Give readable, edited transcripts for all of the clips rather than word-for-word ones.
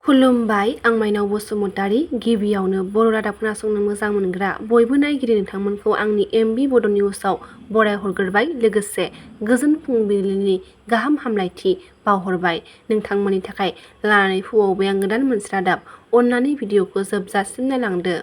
खुलुमबाय आं माइनाव बसुमतारी गिबियावनो बर' रादाब खोनासंनो मोजां मोनग्रा बयबो नायगिरि नोंथांमोनखौ आंनि बड' निउसाव बराय हरग्रोबाय लोगोसे गोजोन फुंबिलिनि गाहाम हामलायथि बावहरबाय नोंथांमोननि थाखाय लानानै फैबाय आं गोदान मोनसे रादाब अन्नानै भिडिअखौ जोबजासिम नायलांदो।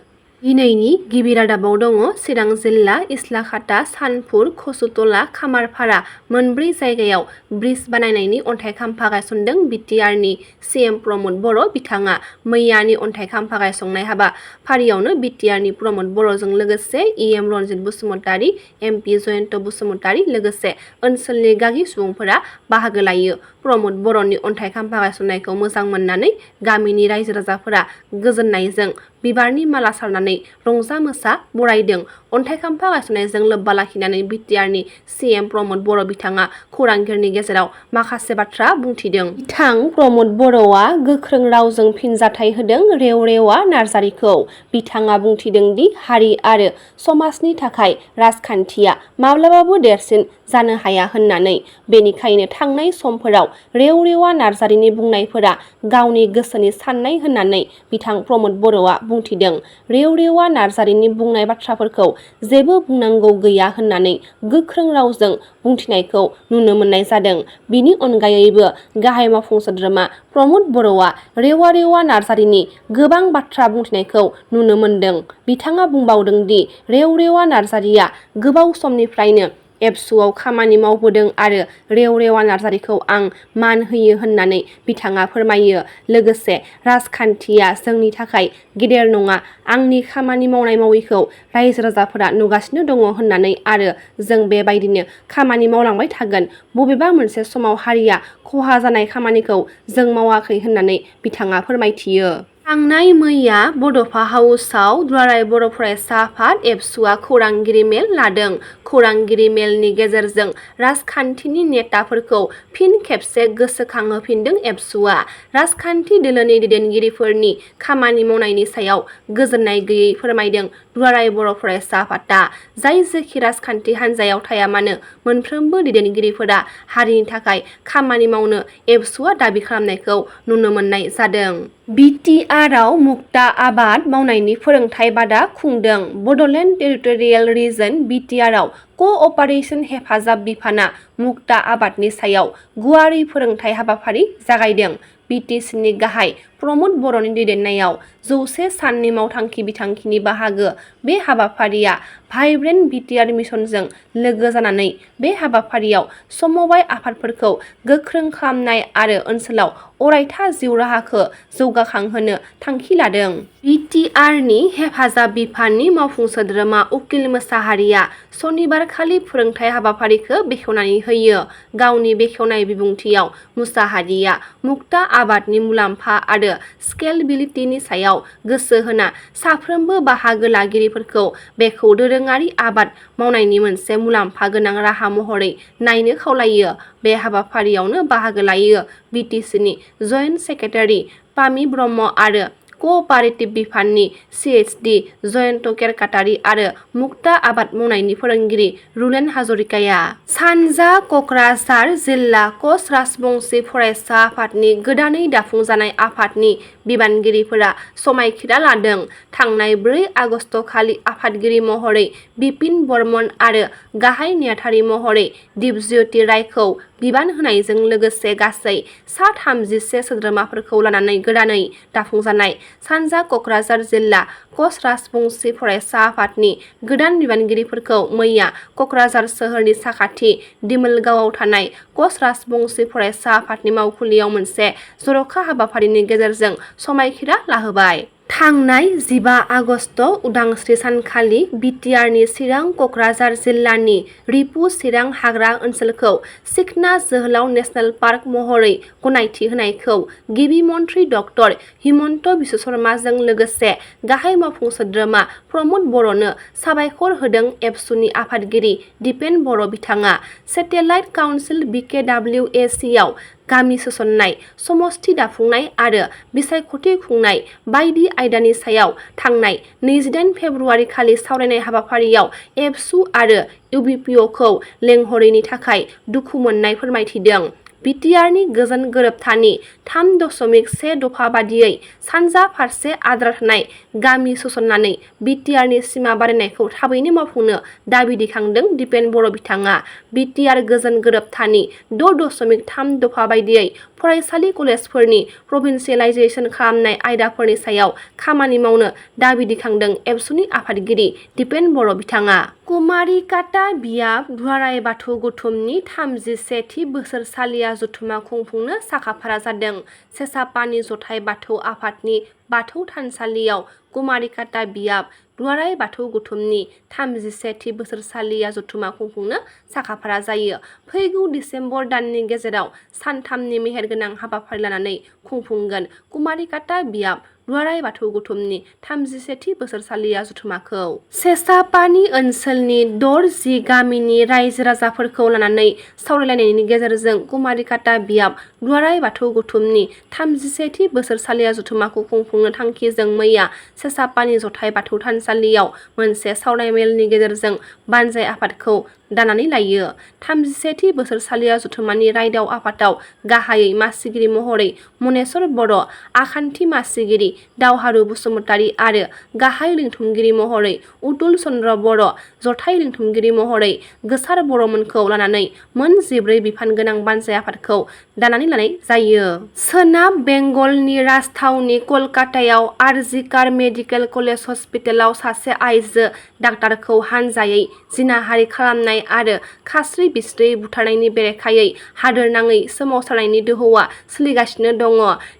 दिनैनि गिबि रादाबाव दङ चिरां जिल्ला इस्लाखाता सानपुर खसुतला खामारपारा मोनब्रै जायगायाव ब्रिज बानायनायनि अन्थाइ खाम्फा गायसनदों BTRनि CM प्रमद बर' बिथाङा मैयानि अन्थाइ खाम्फा गायसंनाय हाबाफारियावनो BTRनि प्रमद बर'जों लोगोसे EM रनजित बसुमतारी MP जयन्त बसुमतारी लोगोसे ओनसोलनि गागि सुबुंफोरा बाहागो लायो। प्रमद बर'नि अन्थाइ खाम्फा गायसननायखौ मोजां मोननानै गामिनि रायजो राजाफोरा गोजोननायजों बिबारनि माला सारनानै रंजा मोसा बरायदों। अन्थाइ खाम्फा गायसननायजों लोब्बा लाखिनानै BTRनि CM प्रमद बर' बिथाङा खौरांगिरिनि गेजेराव माखासे बाथ्रा बुंथिदों। बिथां प्रमद बर'आ गोख्रों रावजों फिनजाथाय होदों रेवरेवा नार्जारिखौ। बिथाङा बुंथिदों दि हारि आरो समाजनि थाखाय राजखान्थिया माब्लाबाबो देरसिन जानो हाया होननानै। बेनिखायनो थांनाय समफोराव रेवरेवा नार्जारिनि बुंनायफोरा गावनि गोसोनि साननाय होननानै बिथां प्रमद बर'आ बुंथिदों। रेवरेवा नार्जारिनि बुंनाय बाथ्राफोरखौ जेबो बुंनांगौ गैया होननानै गोख्रों रावजों बुंथिनायखौ नुनो मोननाय जादों। बिनि अनगायैबो गाहाय मावफुं सोद्रोमा प्रमद बर'आ रेवा नार्जारिनि गोबां बाथ्रा बुंथिनायखौ नुनो मोनदों। बिथाङा बुंबावदों दि रेवरेवा नार्जारिया गोबाव समनिफ्रायनो एबसुआव खामानि मावबोदों आरो रेवरेवा नार्जारिखौ आं मान होयो होननानै बिथाङा फोरमायो। लोगोसे राजखान्थिया जोंनि थाखाय गेदेर नङा। आंनि खामानि मावनायखौ रायजो राजाफोरा नुगासिनो दङ होननानै आरो जों बेबायदिनो खामानि मावलांबाय थागोन। बबेबा मोनसे समाव हारिया खहा जानाय खामानिखौ जों मावाखै होननानै बिथाङा फोरमायथियो। थांनाय मैया बड'फा हाउसआव दुलाराय बर' फरायसा आफाद एबसुआ खौरांगिरि मेल लादों। खौरांगिरि मेलनि गेजेरजों राजखान्थिनि नेताफोरखौ फिन खेबसे गोसोखांहोफिनदों एबसुआ। राजखान्थि दोलोनि दैदेनगिरिफोरनि खामानि मावनायनि सायाव गोजोननाय गैयै फोरमायदों दुलाराय बर' फरायसा आफादआ। जाय जेखि राजखान्थि हान्जायाव थाया मानो मोनफ्रोमबो दैदेनगिरिफोरा हारिनि थाखाय खामानि मावनो एबसुआ दाबि खालामनायखौ नुनो मोननाय जादों। BTRआव मुक्ता आबाद मावनायनि फोरोंथाइ बादा खुंदों। बड'लेण्ड टेरिटरियेल रिजन BTRआव क'अपारेसन हेफाजाब बिफाना मुक्ता आबादनि सायाव गुवारै फोरोंथाइ हाबाफारि जागायदों। BTCनि गाहाय प्रमद बर'नि दैदेननायाव 100 साननि मावथांखि बिथांखिनि बाहागो बे हाबाफारिया भाइब्रेन्ट BTR मिशनजों लोगो जानानै बे हाबाफारियाव समबाय आफादफोरखौ गोख्रों खालामनाय आरो ओनसोलाव अरायथा जिउ राहाखौ जौगाखांहोनो थांखि लादों। BTRनि हेफाजाब बिफाननि मावफुं सोद्रोमा उकिल मोसाहारिया सनिबारखालि फोरोंथाइ हाबाफारिखौ बेखेवनानै होयो। गावनि बेखेवनाय बिबुंथियाव मुसाहारिया मुक्ता आबादनि मुलाम्फा आरो स्केलेबिलिटिनि सायाव गोसो होना साफ्रोमबो बाहागो लागिरिफोरखौ बेखौ दोरोङारि आबाद मावनायनि मोनसे मुलाम्फा गोनां राहा महरै नायनो खावलायो। बे हाबाफारियावनो बाहागो लायो BTCनि जयेन्ट सेक्रेटारि पामि ब्रह्म आरो क'अपारेटिभ बिफाननि CHD जयन्त केरकाटारि आरो मुक्ता आबाद मावनायनि फोरोंगिरि रुलेन हाजरिकाया। सानजा क'क्राझार जिल्ला कच राजबंसि फरायसा आफादनि गोदानै दाफुंजानाय आफादनि बिबानगिरिफोरा समायखिरा लादों। थांनाय 4 आगस्तखालि आफादगिरि महरै बिपिन बर्मन आरो गाहाय नेहाथारि महरै दिपज्यति रायखौ बिबान होनायजों लोगोसे गासै सा 31 सोद्रोमाफोरखौ लानानै गोदानै दाफुंजानाय सानजा क'क्राझार जिल्ला कच राजबंसि फरायसा आफादनि गोदान बिबानगिरिफोरखौ मैया क'क्राझार सोहोरनि साखाथि दिमोलगावआव थानाय कच राजबंसि फरायसा आफादनि मावखुलियाव मोनसे जर'खा हाबाफारिनि गेजेरजों समायखिरा लाहोबाय। थांनाय 15 आगस्त उदांस्रि सानखालि BTRनि चिरां क'क्राझार जिल्लानि रिपु चिरां हाग्रा ओनसोलखौ सिखना जोहोलाव नेसनेल पार्क महरै गनायथि होनायखौ गिबि मन्थ्रि डक्टर हिमन्त बिश्व शर्माजों लोगोसे गाहाय मावफुं सोद्रोमा प्रमद बर'नो साबायखर होदों एबसुनि आफादगिरि दिपेन बर' बिथाङा। सेटेलाइट काउन्सिल BKWACआव गामि सोसननाय, समस्ति दाफुंनाय आरो बिसायख'थि खुंनाय बायदि आयदानि सायाव थांनाय 28 फेब्रुआरि खालि सावरायनाय हाबाफारियाव एबसु आरो UBPOखौ लेंहरैनि थाखाय दुखु मोननाय फोरमायथिदों। BTRनि गोजोन गोरोबथानि 3.1 दफा बादियै सानजा फारसे आद्रा थानाय गामि सोसननानै BTRनि सिमा बारायनायखौ थाबैनो मावफुंनो दाबि दैखांदों दिपेन बर' बिथाङा। BTR गोजोन गोरोबथानि 6.3 दफा बायदियै फरायसालि कलेजफोरनि प्रभिन्सियेलाइजेसन खालामनाय आयदाफोरनि सायाव खामानि मावनो दाबि दैखांदों एबसुनि आफादगिरि दिपेन बर' बिथाङा। कुमारिकाटा बियाब दुलाराय बाथौ गौथुमनि 31थि बोसोरसालिया जथुमा खुंफुंनो साखाफारा जादों। सेसापानि जथाइ बाथौ आफादनि बाथौ थानसालियाव कुमारिकाटा बियाब दुलाराय बाथौ गौथुमनि 31थि बोसोरसालिया जथुमा खुंफुंनो साखाफारा जायो। फैगौ दिसेम्बर दाननि गेजेराव सानथामनि मेहेरगोनां हाबाफारि लानानै खुंफुंगोन कुमारिकाटा बियाब दुलाराय बाथौ गौथुमनि 31थि बोसोरसालिया जथुमाखौ। सेसापानि ओनसोलनि 60 गामिनि रायजो राजाफोरखौ लानानै सावरायलायनायनि गेजेरजों कुमारिकाटा बियाब दुलाराय बाथौ गौथुमनि 31थि बोसोरसालिया जथुमाखौ खुंफुंनो थांखिजों मैया सेसापानि जथाइ बाथौ थानसालियाव मोनसे सावराय मेलनि गेजेरजों बानजाय आफादखौ दानानै लायो। 31थि बोसोरसालिया जथुमानि रायदाव आफादाव गाहायै मासिगिरि महरै मनेस्वर बर', आखान्थि मासिगिरि दावहारु बसुमतारी आरो गाहाय लिंथुमगिरि महरै उतुल चन्द्र बर', जथाइ लिंथुमगिरि महरै गोसार बर'मोनखौ लानानै मोन 14 बिफान गोनां बानजाय आफादखौ दानानै लानाय जायो। सोनाब बेंगलनि राजथावनि कलकातायाव आरजिकार मेडिकेल कलेज हस्पिटालाव सासे आइजो डाक्टारखौ हानजायै जिनाहारि खालामनाय आरो खास्रि बिस्रि बुथारनायनि बेरेखायै हादोरनाङै सोमावसारनायनि दोहौआ सोलिगासिनो दङ।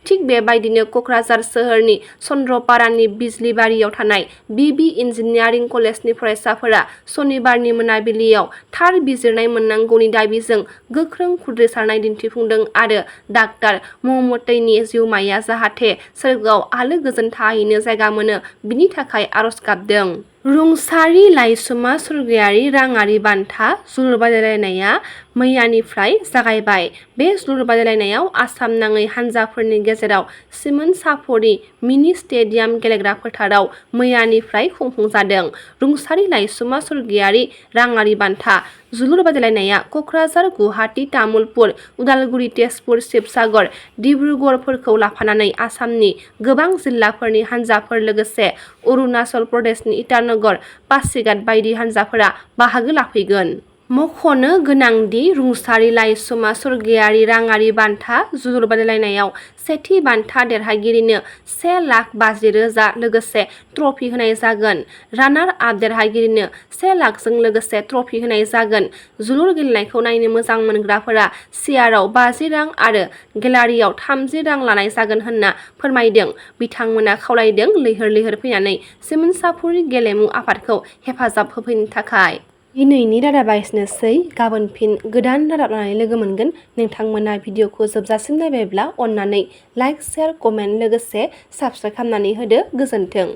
थिग बेबायदिनो क'क्राझार सोहोरनि चन्द्रपारानि बिजलीबारियाव थानाय BB इन्जिनियारिं कलेजनि फरायसाफोरा सनिबारनि मोनाबिलियाव थार बिजिरनाय मोननांगौनि दाबिजों गोख्रों खुद्रिसारनाय दिन्थिफुंदों आरो डाक्टार ममतारीनि जिउमाया जाहाथे सोरगोआव आलो गोजोन थाहैनो जायगा मोनो बिनि थाखाय आरज गाबदों। रुंसारि लाइसुमा स्वर्गयारी राङारि बान्था जोलुर बादायलायनाया मैयानिफ्राय जागायबाय। बे जोलुर बादायलायनायाव आसाम नाङै हानजाफोरनि गेजेराव सिमोन साफरि मिनि स्टेडियाम गेलेग्रा फोथाराव मैयानिफ्राय खुंफुंजादों। रुंसारि लाइसुमा स्वर्गयारी राङारि बान्था जोलुर बादायलायनाया क'क्राझार, गुवाहाटी, तामुलपुर, उदालगुरि, तेजपुर, शिबसागर, डिब्रुगड़फोरखौ लाफानानै आसामनि गोबां जिल्लाफोरनि हानजाफोर लोगोसे अरुणाचल प्रदेशनि इटानगर, पासिघाट बायदि हानजाफोरा बाहागो लाफैगोन। मख'नो गोनांदि रुंसारि लाइसुमा स्वर्गयारी राङारि बान्था जोलुर बादायलायनायाव सेथि बान्था देरहागिरिनो 1,50,000 लोगोसे ट्रफी होनाय जागोन। रानार आप देरहागिरिनो 1 लाखजों लोगोसे ट्रफी होनाय जागोन। जोलुर गेलेनायखौ नायनो मोजां मोनग्राफोरा सियाराव 50 रां आरो गेलारियाव 30 रां लानाय जागोन होनना फोरमायदों। बिथांमोना खावलायदों लैहोर लैहोर फैनानै सिमोन साफरि गेलेमु आफादखौ हेफाजाब होफैनो थाखाय। दिनैनि रादाबा एसेनोसै। गाबोन फिन गोदान रादाब लानानै लोगो मोनगोन। नोंथांमोना भिडिअखौ जोबजासिम नायबायब्ला अननानै लाइक, शेयार, कमेन्ट लोगोसे साबस्क्राइब खालामनानै होदो। गोजोन्थों।